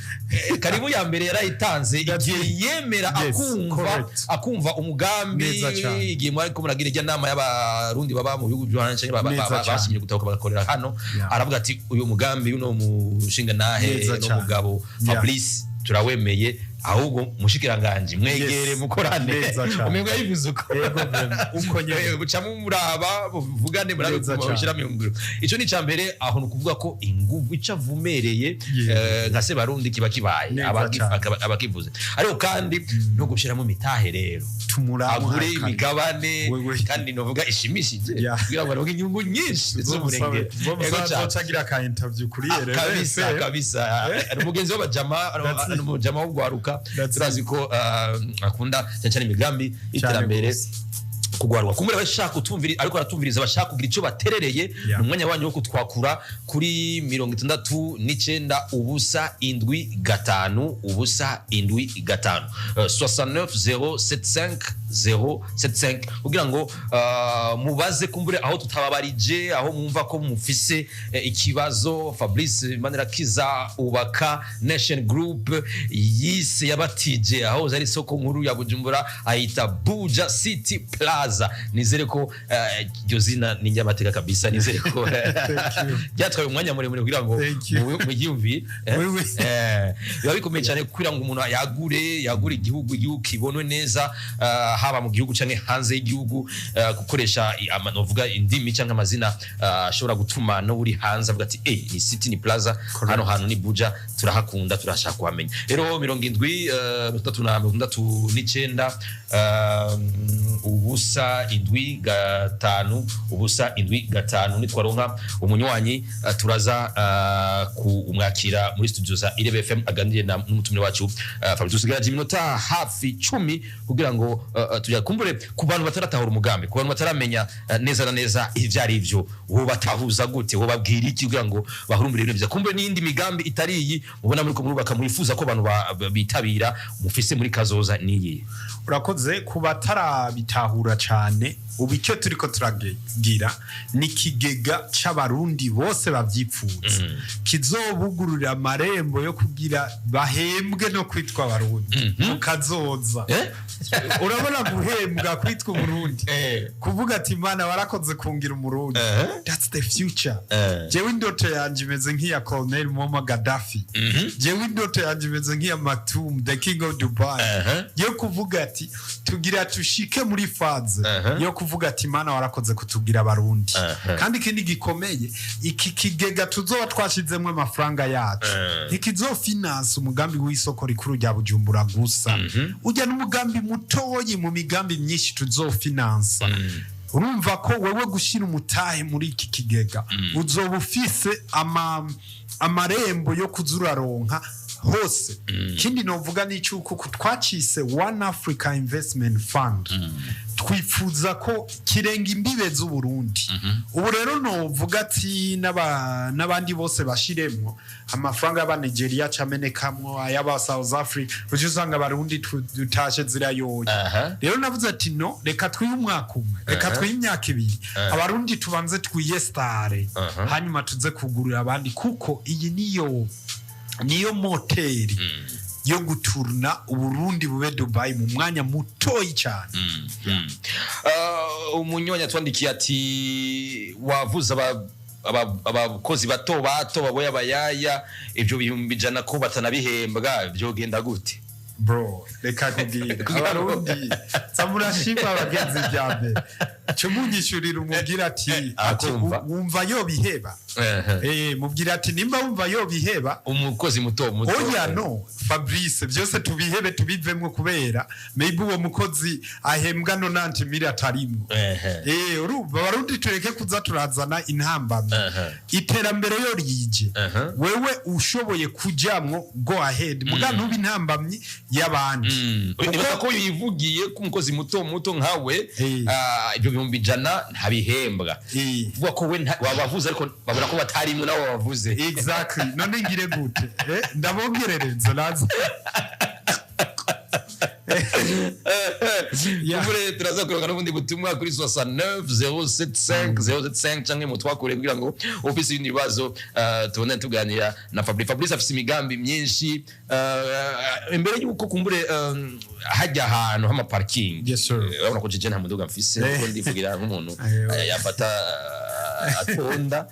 karibu ya mbere yarayitanze igihe yemera akumva akumva umugambi,
Neza cyane.
igihe mwariko muragira ijya nama y'Abarundi baba mu bihugu byo hanze
Neza cyane.
bashimye gutahuka bagakorera hano, aravuga ati: "Uyu mugambi uno mushinga nahe
Neza
no
cyane.
mugabo Fabrice turawemeye, ahubwo mushikiranganje mwegere mukorane."
Neza cyane.
Umengo yabivuze uko.
Yego, vraiment. Uko nyene.
Bucamo muraba muvugane, murabe
Neza cyane.
mushyira mu ngiro. Icyo ni icya mbere. Aho ni ukuvuga ko inguvu ico avumereye nka Sebarundi kiba kibaye.
Neza cyane.
Abakivuze, ariko kandi no gushyiramo imitahe rero,
Tumuramu
agure
hakari.
imigabane
Wewe.
kandi novuga ishimishije kugira ngo aronke inyungu nyinshi z'umurengera. Yego cyane.
Tuzomusabe agira ka interview kuri Irebe
Kabisa.
FM.
Kabisa, ni umugenzi w'abajama,
That's
ni umujama w'ugwaruka.
That's
Turazi ko akunda cyane cyane imigambi y'iterambere
gose.
kugwaruka. Kumbura abashaka kutumvira, ariko aratumviriza, bashaka kugira icyo baterereye, ni umwanya wanyu wo kutwakura kuri 69 075 075, 69 075 075, kugira ngo mubaze kumbure aho tutababarije, aho mwumva ko mufise ikibazo. Fabrice Manirakiza, Ubaka Nation Group, yise yabatije aho zari isoko nkuru ya Bujumbura, ayita Buja City Plaza. Nizere ko iryo zina ni njyamateka kabisa. Nizere ko
Thank you.
byatwaye umwanya muremure kugira ngo
Thank you.
mubyiyumvire.
Oui.
Biba bikomeye cyane kugira ngo umuntu yagure igihugu, igihugu kibonwe neza, haba mu gihugu canke hanze y'igihugu, gukoresha novuga indimi canke amazina ashobora gutuma no uri hanze avuga ati: "Eh, ni city, ni plaza, hano hantu ni Buja, turahakunda, turashaka kuhamenya." Rero 70 36 69 0 7 5 0 7 5. Nitwaronka umunywanyi, turaza kumwakira muri studio za Irebe FM aganire na n'umutumire wacu Fabrice. Dusigaje iminota hafi 10 kugira ngo tuyakumbure ku bantu bataratahura umugambi, ku bantu bataramenya neza na neza ivyo ari byo. Wo batahuza gute? Wo babwira iki kugira ngo bahurumbire ibintu byiza? Kumbure n'iyindi migambi itari iyi mubona muri ko murubaka, mwifuza ko abantu bitabira, mufise muri kazoza niyi?
Urakoze. Ku batarabitahura cyane, ubu icyo turiko turagira ni ikigega c'Abarundi bose bavyipfuza, kizobugururira amarembo yo kugira bahembwe no kwitwa Abarundi mu kazoza. Urabona guhembwa kwitwa Umurundi, kuvuga ati: "Imana warakoze kungira Umurundi." That's the future. Jewe indoto yanje imeze nk'iya Colonel Muammar Gaddafi. Jewe indoto yanje imeze nk'iya Maktoum, the king of Dubai, yo kuvuga ati tugira tushike muri phase yo kuvuga ati: "Imana warakoze kutugira Abarundi." Kandi ikindi gikomeye, iki kigega tuzoba twashizemwo amafaranga yacu ntikizofinansa umugambi w'isoko rikuru rya Bujumbura gusa. Ujya n'umugambi mutoyi mu migambi myinshi tuzofinansa. Urumva ko wewe gushyira umutahe muri iki kigega, uzoba ufise amarembo yo kuza uraronka. Hose. Ikindi novuga ni cyuko twacise One Africa Investment Fund, twifuza ko kirenga imbibe z'Uburundi. Ubu rero novuga ati n'abandi bose bashiremwo amafaranga y'Abanigeria camenekamwo, ay'aba South Africa, uje usanga Abarundi dutashe zirayoye. Rero navuze ati: "No, reka twihe umwaka umwe, reka twihe imyaka 2, Abarundi tubanze twiyestare, hanyuma tuze kugurira abandi", kuko iyi niyo moteri yo guturuna Uburundi bube Dubai mu mwanya mutoyi cyane.
Umunywanyi atwandikiye ati: "Wavuze abakozi bato bato baboye abayaya, ibyo 100,000 ko batanabihembwa, byogenda gute?"
Bro, reka kubwira Abarundi samurashima abagenzi bya mbere cyo munyishurira, umubwira ati
Akumva.
Wumva yo biheba? Mubwira ati nimba wumva yo biheba,
Umukozi muto muto.
Oya, no Fabrice, byose tubihebe, tubivemwo, kubera maybe uwo mukozi ahembwa 90 mille atarimwo. Urumva, Abarundi tureke kuza turazana intambamyi. Iterambere yo rije, wewe ushoboye kujamwo, go ahead, muga ntube intambamyi y'abandi.
Nibaza ko yivugiye ko umukozi muto muto nkawe, ibyo 100,000 ntabihembwa. Vuga ko we wabavuze, ariko babona ko batarimwe nabo babavuze.
Exactly. None ngire gute? Ndabongerereza naza.
Kumbure turaza kuronka n'ubundi butumwa kuri 69 075 075 canke mutwakure kugira ngo ufise ibindi bibazo, tubone tuganira na Fabrice. Fabrice afise imigambi myinshi. Imbere y'uko kumbure hajya ahantu h'ama parking,
Yes, sir.
Urabona ko jeje nta muduga mfise, kuko ndivugira nk'umuntu yafata atonda.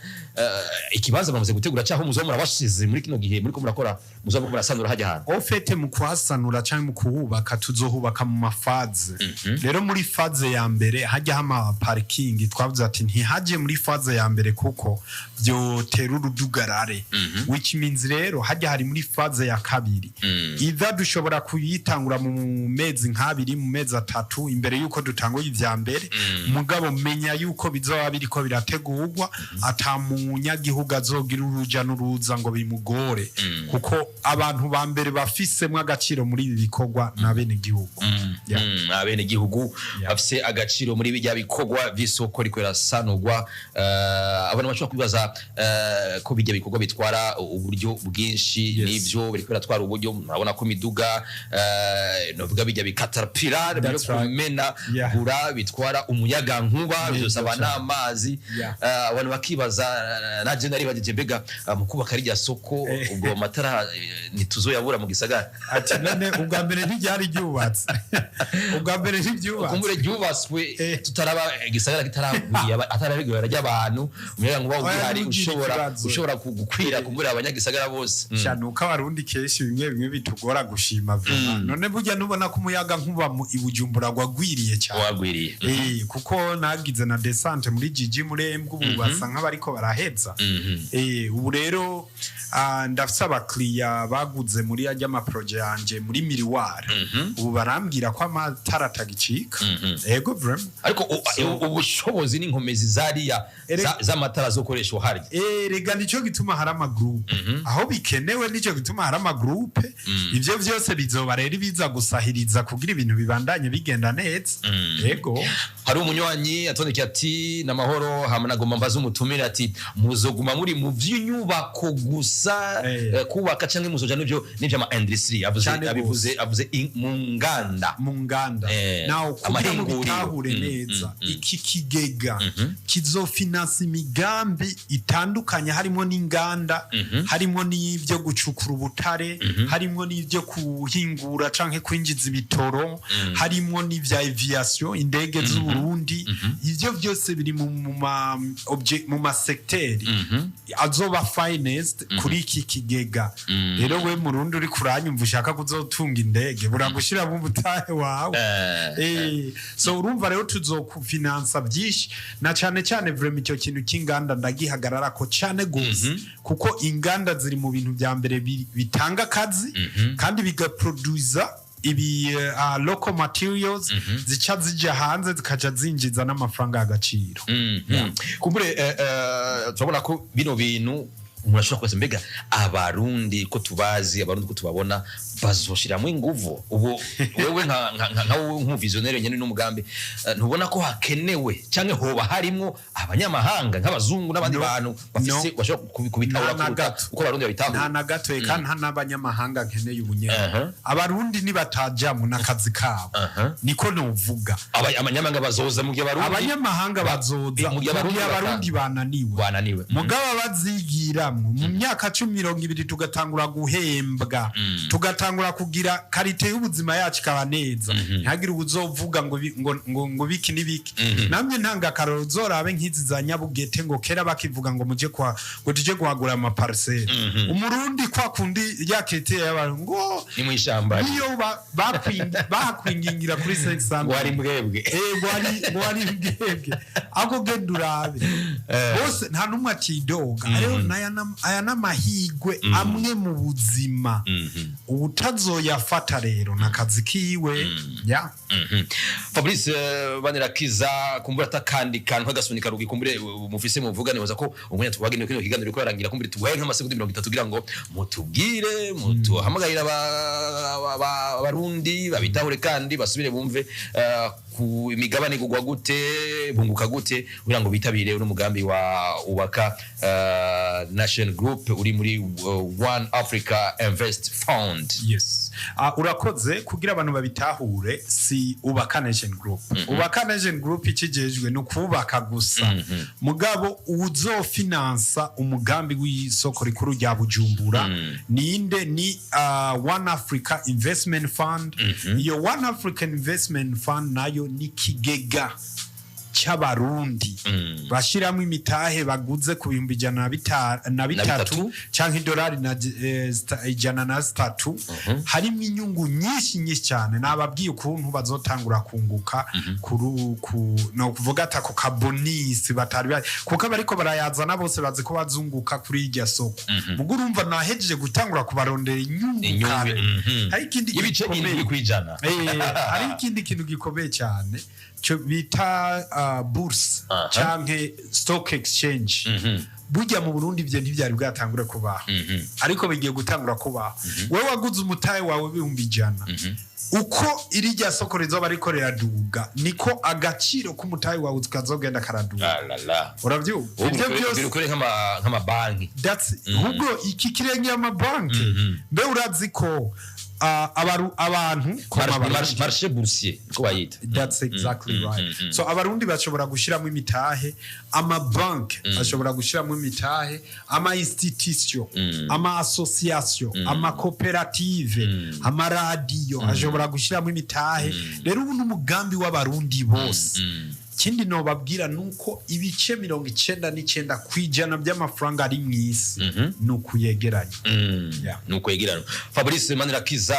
Ikibanza bamaze gutegura cyaho muzoba murabashize muri kino gihe muriko murakora, muzoba muriko murasanura hajya ahantu?
Au fait, mu kuhasanura cyangwa mu kuhubaka, tuzohubaka mu ma phases. Rero muri phase ya mbere hajya hama parking, twavuze ati ntihajye muri phase ya mbere kuko byotera urudugarare, which means rero hajya hari muri phase ya kabiri. Iza dushobora kuyitangura mu mezi nk'abiri, mu mezi 3 imbere yuko dutanguye ivya mbere. Mugabo menya yuko bizoba biriko birategurwa, ata munyagihugu azogira uruja n'uruza ngo bimugore, kuko abantu ba mbere bafisemwo agaciro muri ibi bikorwa ni abenegihugu. Yeah.
Abenegihugu bafise agaciro muri bijya bikorwa vy'isoko riko rirasanurwa. Abantu bashobora kwibaza ko bijya bikorwa bitwara uburyo bwinshi. Nivyo, biriko biratwara uburyo. Murabona ko imiduga, novuga bijya bikatarapira byo
That's right.
kumena gura, bitwara umuyaga nkuba, bizosaba n'amazi. Abantu bakibaza, naje naribagije: mbega mu kubaka rirya soko, ubwo amatara ntituzoyabura mu gisagara?
Ati none ubwa mbere ntiryari ryubatse? Ubwa mbere ntiryubatse.
Kumbure ryubatswe tutaraba igisagara kitaragwiye, atarabigwira ry'abantu, umuyaga nkuba
Oya,
ugihari,
ntugire
ushobora
ikibazo.
ushobora gukwira kumbure abanyagisagara bose.
Cyane uko Abarundi kenshi bimwe bimwe bitugora gushima vuba. None burya nubona ko umuyaga nkuba mu i Bujumbura wagwiriye cyane?
Wagwiriye.
Kuko nagize na descente muri Jiji Murembwe, ubu basa nk'abariko baraheza. Ubu rero ndafise abakiriya baguze muri ajya ama projets yanje muri Miriwari, ubu barambwira ko amatara atagicika. Ego, vraiment.
Ariko ubushobozi n'inkomezi zariya z'amatara zo gukoresha uharya?
Rega nico gituma hari ama groupes aho bikenewe, nico gituma hari ama groupes. Ivyo vyose bizoba rero biza gusahiriza kugira ibintu bibandanye bigenda neza. Ego.
Hari umunywanyi atondekeye ati: "Namahoro, hama nagomba mbaze umutumire ati muzoguma muri mu vy'inyubako gusa, kubaka, canke muzoja n'ivyo ama industry?" Avuze
Cane.
abivuze, avuze mu nganda.
Mu nganda. Nawe kugira ngo
Amahinguriro.
bitahure neza, iki kigega kizofinansa imigambi itandukanye, harimo n'inganda, harimo n'ibyo gucukura ubutare, harimo n'ibyo kuhingura canke kwinjiza ibitoro, harimo n'ivya aviation, indege z'Uburundi. Ivyo byose biri mu ma secteurs azoba financed kuri iki kigega. Rero we Murundi uri kuranyumva ushaka kuzotunga indege, buragushiramo umutahe wawe. So urumva rero tuzokufinansa byinshi, na cyane cyane vraiment icyo kintu cy'inganda ndagihagarara ko cyane gose, kuko inganda ziri mu bintu bya mbere bitanga akazi kandi bigaproduza ibi local materials zica zija hanze, zikaja zinjiza n'amafaranga y'agaciro.
Kumbure turabona ko bino bintu Umuntu ashobora kubaza: mbega Abarundi ko tubazi, Abarundi ko tubabona, bazoshiramwo inguvu? Ubu wewe nka wowe nk'umuvisionnaire nyene n'umugambi, ntubona ko hakenewe canke hoba harimwo abanyamahanga nk'abazungu n'abandi
No.
bantu bafise
No.
bashobora kubitahura
Nta na
kuruta
gato.
uko Abarundi babitahura?
Nta na gato, eka nta n'abanyamahanga nkeneye ubunyene. Abarundi nibatajamwo n'akazi kabo. Niko novuga.
Abanyamahanga bazoza mu gihe Abarundi
Abanyamahanga bazoza
mu gihe
mu
Abarundi
gihe Abarundi bananiwe.
Bananiwe.
Mugabo bazigiramwo mu myaka 10, 20, tugatangura guhembwa, tugatangura kugira qualité y'ubuzima yacu ikaba neza, ntihagire uzovuga ngo ngo biki n'ibiki. Namye ntanga akarorero: uzorabe nk'izi za Nyabugete, ngo kera bakivuga ngo muje kwa ngo tuje kuhagura amaparcelle, Umurundi kwa kundi ya qualité y'abantu ngo
ni mu ishamba.
Niyo bakwingingira kuri 500.
Wari mbwebwe.
Ngo wari mbwebwe. Ako genda urabe bose, nta n'umwe atidoga. Rero aya n'amahigwe amwe mu buzima, utazoyafata rero n'akazi kiwe ya.
Fabrice Banirakiza, kumbura atakandi kantu k'agasunika rugi kumbure mufise muvuga, nibaza ko umwanya tuwagenewe kino kiganiro ko yarangira, kumbure tuguhaye nk'amasegonda 30 kugira ngo mutubwire, mutuhamagarire Abarundi babitahure kandi basubire bumve ku imigabane igurwa gute, bunguka gute, kugira ngo bitabire uno mugambi wa Ubaka Nation Group uri muri One Africa Invest Fund.
Yes. Urakoze. Kugira abantu babitahure, si Ubaka Nation Group. Ubaka Nation Group ikijejwe ni ukubaka gusa. Mugabo uzofinansa umugambi w'isoko rikuru rya Bujumbura ninde? Ni One Africa Investment Fund. Iyo One African Investment Fund nayo ni kigega cy'Abarundi bashyiramo imitahe baguze ku bihumbi 103
bitatu.
canke idolari na 103. Harimo inyungu nyinshi nyinshi cyane. Nababwiye ukuntu bazotangura kunguka kuru ku no kuvuga ati ako kabonisi batari kuko abariko barayazana bose bazi ko bazunguka kuri irya soko. Mugo urumva nahejeje gutangura kubarondera inyungu
Inyungu,
kare. Hari ikindi
ibice
gikomeye.
7%.
Hari ikindi kintu gikomeye cyane cyo bita bourse canke stock exchange. Burya mu Burundi ibyo ntibyari bwatangure kubaho, ariko bigiye gutangura kubaho. Wowe waguze umutahe wawe 100,000, uko irirya soko rizoba riko riraduga niko agaciro k'umutahe wawe kazogenda karaduga.
Ah la la.
Uravyumva?
Ubu
Ivyo byose
biri nk'amabanki.
Ahubwo iki kirengeye amabanki. Mbe urazi ko abantu koma Abarundi.
Marché boursier niko bayita.
That's exactly right. So Abarundi bashobora gushiramo imitahe, amabanki ashobora gushiramo imitahe, ama institution, ama association, ama koperative, amaradiyo ashobora gushiramo imitahe. Rero ubu n'umugambi w'Abarundi bose. Ikindi nobabwira nuko ibice 99% by'amafaranga ari mu isi ni ukuyegeranya. Yeah.
Nuko yegerano. Fabrice Manirakiza,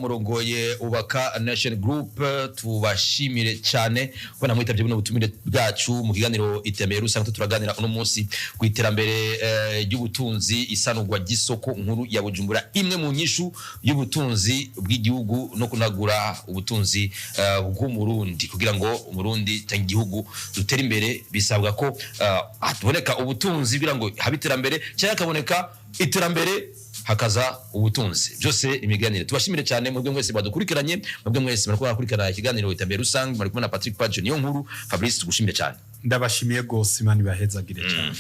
murongoye Ubaka Nation Group, tubashimire cyane ko namwitabye buno butumire bwacu mu kiganiro Iterambere Rusange. Turaganira uno munsi ku iterambere ry'ubutunzi, isanurwa ry'isoko nkuru ya Bujumbura, imwe mu nyishu y'ubutunzi bw'igihugu no kunagura ubutunzi bw'Umurundi. Kugira ngo Umurundi cyangwa igihugu dutere imbere, bisabwa ko haboneka ubutunzi kugira ngo habe iterambere, cyangwa hakaboneka iterambere hakaza ubutunzi. Byose imiganire. Tubashimire cyane mwebwe mwese badukurikiranye, mwebwe mwese muriko barakurikirana ikiganiro Iterambere Rusange. Muri kumwe na Patrick Pajo niyo nkuru. Fabrice, tugushimire cyane.
Ndabashimiye rwose, Imana ibahezagire cyane.